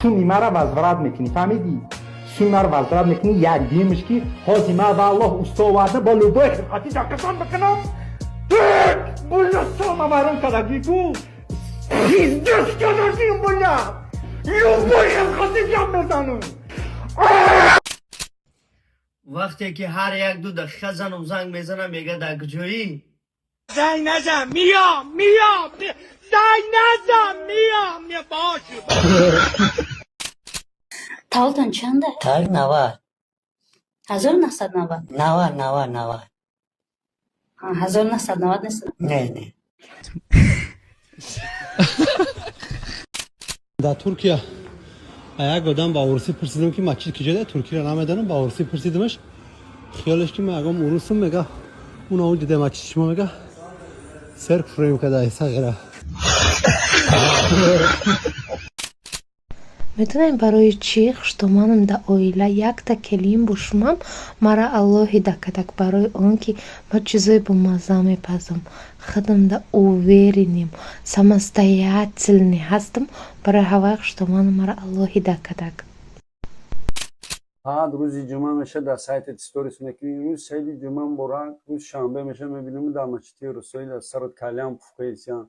Суми мара возврат мекунӣ, фаҳмидӣ? Суми мара возврат мекунӣ. Як димш ки ҳози ма, валлоҳ, усто оварда бо любой хилқатӣ дақиқан бикунам. Бля, сама вайрон кардагӣ ку, пиздец кардагим, бля, любой хилқатӣ гап мезанам. Вақте ки ҳар як ду дақиқа занам занг мезанам, мега: «Дар куҷоӣ?» Занг назан, миём, миём, занг назан, миём, бош. Таваллудтон чанда? Так, 90. 1990? 90, 90, 90. 1990 нест? Не, не. Дар Туркия як одам ба урусӣ пурсидам, ки масҷид куҷода. Туркиро намедонам, ба урусӣ пурсидимаш, хиёлеш ки ман ягон урусум. Мега: «Уна он дида масҷид шумо», мега, серк фурем када сағира. Медонем, барои чӣ хуштоманам? Дар оила якта келин бошумам, мара алоҳида кадак, барои он ки ман чизое бомазза мепазам, худам да уверенный, самостоятельный ҳастам. Барои ҳавай хуштоманам мара алоҳида кадак. Баъд рӯзи ҷумъа меша, дар сайтат сторис мекунӣ: «Рӯз саиди ҷумъа муборак». Рӯз шанбе меша, мебинем, дар масҷиди русои дар сарат кальян пуфкаисян.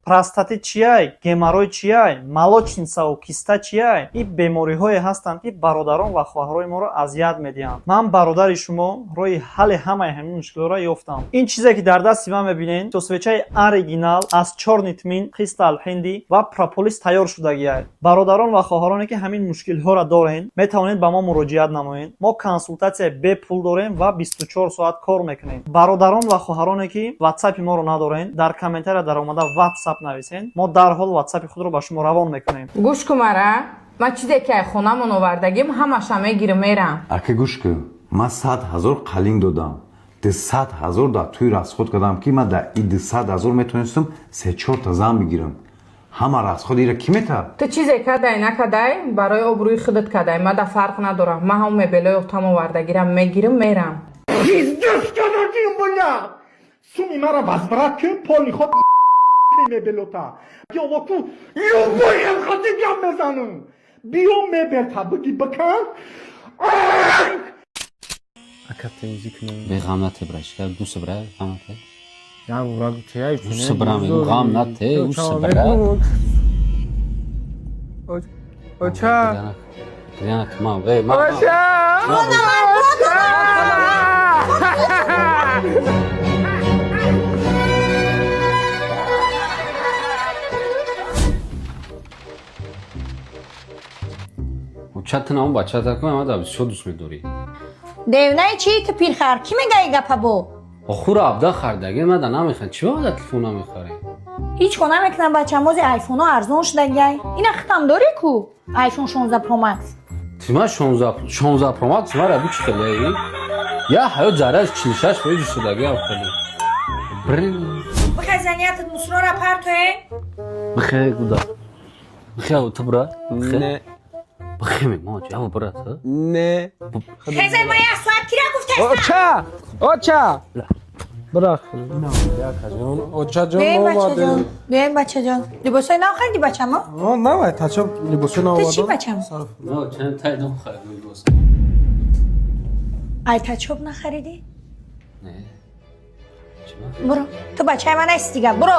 Простатит чияй, геморрой чияй, молочница ву киста чияй? Ин бемориҳое ҳастанд, ки бародарон ва хоҳарои моро азият медиҳанд. Ман, бародари шумо, роҳи ҳалли ҳамаи ҳамин мушкилотро ёфтам. Ин чизе ки дар дасти ман мебинед, свеча и оригинал аз чёрный тмин, кристалл ҳинди ва прополис тайёр шудагиай. Бародарон ва хоҳароне, ки ҳамин мушкилҳоро доред, метавонед ба мо муроҷиат намоед. Мо консултатсияи бепул дорем ва 24 соат кор мекунем. Бародарон ва хоҳароне, ки ватсапи моро надоред, дар комментария даромада «ватсап» нависен, мо дарҳол ватсапи худро ба шумо равон мекунем. Гӯш кун мара, ман чизе ки ай хонамон овардагим, ҳамаша мегирим, мерам. Ака, гӯш кун, ман 100 000 қалин додам, 200 000 дар тӯй расход кардам, ки ман дар и 200 000 метавонистам се-чорта зан бигирам. Ҳама расход ира кӣ метавад? Ту чизе кадай, накадай, барои обрӯи худат кадай, ман да фарқ надорам. Ман ҳамон мебелои отам овардагирам, мегирим, мерам. Пиздец кардагим, бля, суми мара возврат кун, полный ход мебелота ку, любой хилқатӣ гап мезанам. Биё, мебелта биги, бикан. Беғам нате, бра, шикар ду бра, ғам нате. Ус бра, мегум, ғам нате, ус бра. Оча. Гиряна, ма, эй, ма. Оча. Ма. Чата нам бача та кун, ама бисёр дӯст медорӣ. Девнаи чӣ, ту пирхар, кӣ мегаи гапа бо? Охура абда хардаги, мада намехарӣ. Чӣ ба телефон намехарӣ? Ҳеҷ ко намекунам, бачам, ози айфонҳо арзон шудагиай. Ина хитам дорӣ ку, айфон 16 Pro Max. Тима 16 16 Pro Max мара бу чӣ хеле? Я ҳаёт зараш 46% шудаги ам хеле. Брин. Бихай, заниятат мусрора партое. Бихе гуда. Бихе ту бра. Не. Бихе мо ҷавоб бра ту. Не. Хезай, ма як соат кира гуфтаста. Оча! Оча! Брах. Оча ҷон. Биёин, бачаҷон, биёин, бачаҷон. Либосҳои нав хариди, бачамо? Навай, тачо либосҳои нав. Ту чӣ, бачам? Но чанд тай дом харидам либос. Ай тачоб нахаридӣ? Не. Буро, ту бачаи ман нести дига, буро,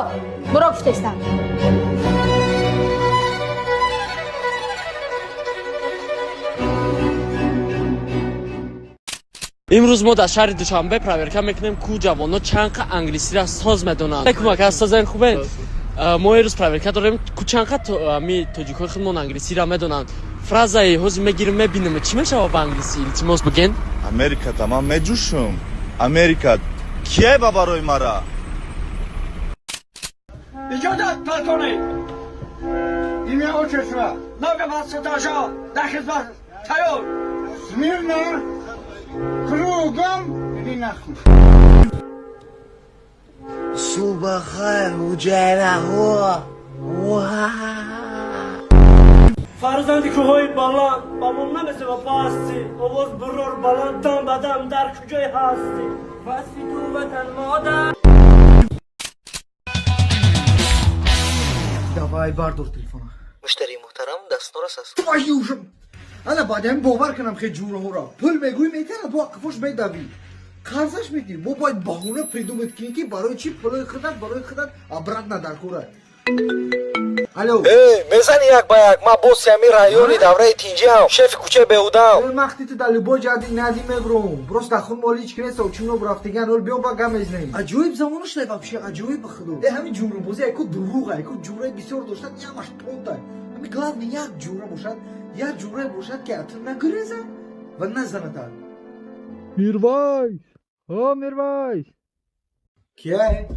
буро гуфтестам. Имрӯз мо дар шаҳри Душанбе проверка мекунем, ку ҷавонҳо чанд қа англисиро соз медонанд. Кӯмак созен, хубен? Мо имрӯз проверка дорем, ку чанд қа ми тоҷикҳои худмон англисиро медонанд. Фразаи ҳозир мегирим, мебинем, чӣ мешава ба англисӣ? Илтимос, биген. Америката ман меҷӯшум. Америка кие ба барои мара? Иҷозат, полковник. Имя, отчество? Много вас этажа. Дар хизмат тайёр. Смирно. Кругом или нахуй. Субҳ ҳуҷайраҳо. Фарзанди кӯҳҳои баланд, ба мо намесева пастӣ, овоз бурор баланд, дам ба дам, дар куҷое ҳастӣ, васфи ту, ватан модар. Давай, бардор телефона. Муштарии муҳтарам дастнорас аст. Твою же! Ана баъдам бовар кунам, хе ҷураҳоро. Пул мегӯӣ, метана, бо қафош медавӣ. Қарзаш медиҳӣ. Мо бояд баҳона придумать кунем, ки барои чӣ пулои худат барои худат обратно дар кора. Алло. Э, мезани як ба як, ман босси ҳамин райони давраи тинҷиам, шефи кӯчаи беҳудам. Э, махти ту дар любой ҷади нади мебурум. Просто худ моли ҳеч кунеста, чуно рафтаган, ҳол биё ба гам мезанем. Аҷоиб замоно шуда вообще, аҷоиб ба худо. Э, ҳамин ҷумрабозӣ яко дурӯға, яко ҷумраи бисёр доштан, ямаш понта. Ҳамин главное як ҷумра бошад, як ҷумрае бошад, ки ту нагуреза ва назаната. Мирвайс! О, Мирвайс! Кияе?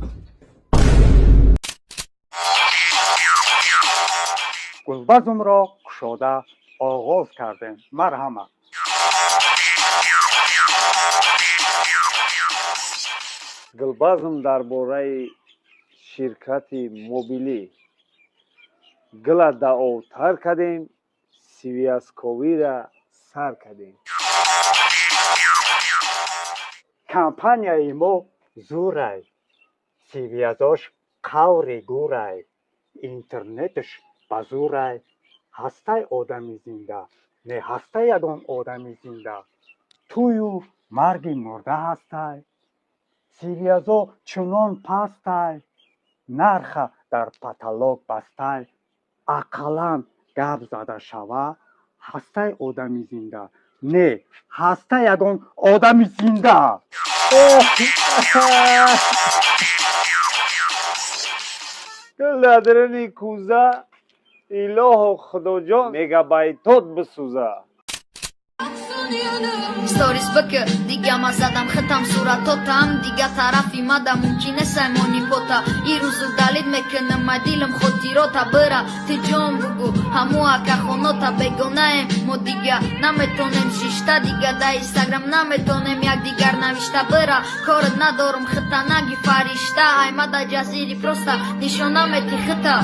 Гулбазмро кушода оғоз кардем, марҳамат. Гулбазм дар бораи ширкати мобилӣ гула даовтар кардем, связковира сар кардем. Компанияи мо зӯрай, связош қаври гӯрай, интернетш ба зӯрай. Ҳастай одами зинда, не ҳастай ягон одами зинда, тӯю марги мурда ҳастай. Связо чунон пастай, нарха дар потолок бастай. Ақаллан гап зада шава. Ҳастай одами зинда, не ҳастай ягон одами зинда. Гул дар даруни кӯза, илоҳо худоҷон, мегабайтот бисӯза. Сторис бк дига ма задам хитам суратотам, дига тарафи мада мумкин несай монипота. Ирӯзу далид мекунам ма дилам хотирота. Бира ту ҷон бугу ҳаму акахонота. Бегонаем мо, дига наметонем шишта, дига да инстаграм наметонем якдигар навишта. Бира, корат надорум, хита наги фаришта. Аймада ҷазири просто нишона мети хита.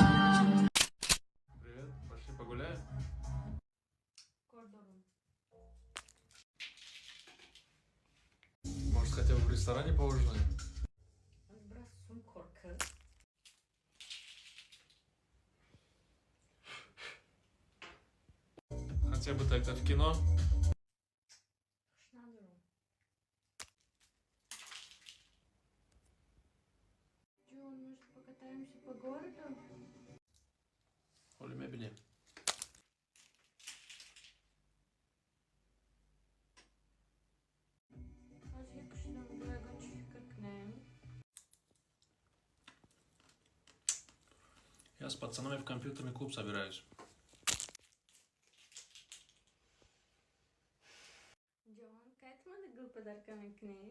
Привет, пошли погуляем? Может, хотя бы в ресторане поужинаем? Хотя бы тогда в кино? Джон, может, покатаемся по городу? Ҳоли мебинем. Аз якшнам ягон чӣ фикр кунем. Я с пацанами в компьютерный клуб собираюсь. Ҷон, кай ту мана гул подарка мекунӣ?